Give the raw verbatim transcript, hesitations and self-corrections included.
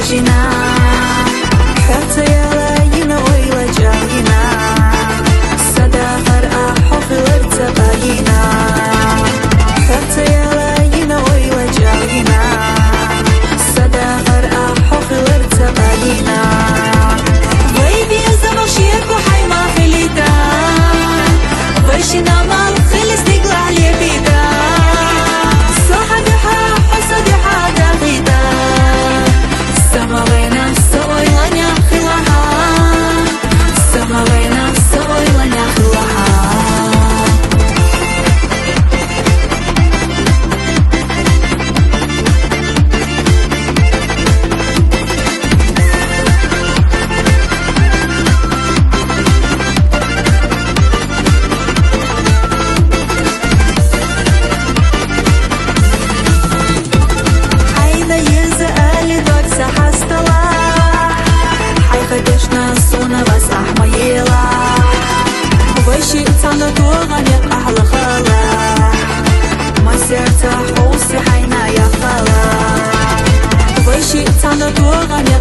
Жина, хӀерцаяла ина ойла чӀалгина, садагъар ахӀухъилар цабаина. ХӀерцаяла ина ойла чӀалгина, садагъар ахӀухъилар цабаина. Вай биза бахширку хӀяйма хилита, вай шина мал хилис дигла лебида. Сахадиха, хасадиха дагъида. Самавайна, савайла няхилаха. Самавайна, савайла няхилаха. ХӀяйна иза али дог ца хьастала, хӀяйхадешна сунавас ахмаела. Вайши цана тугъани ахла хала, масерта хӀуси хӀяйна яхала. Вайши цана тугъани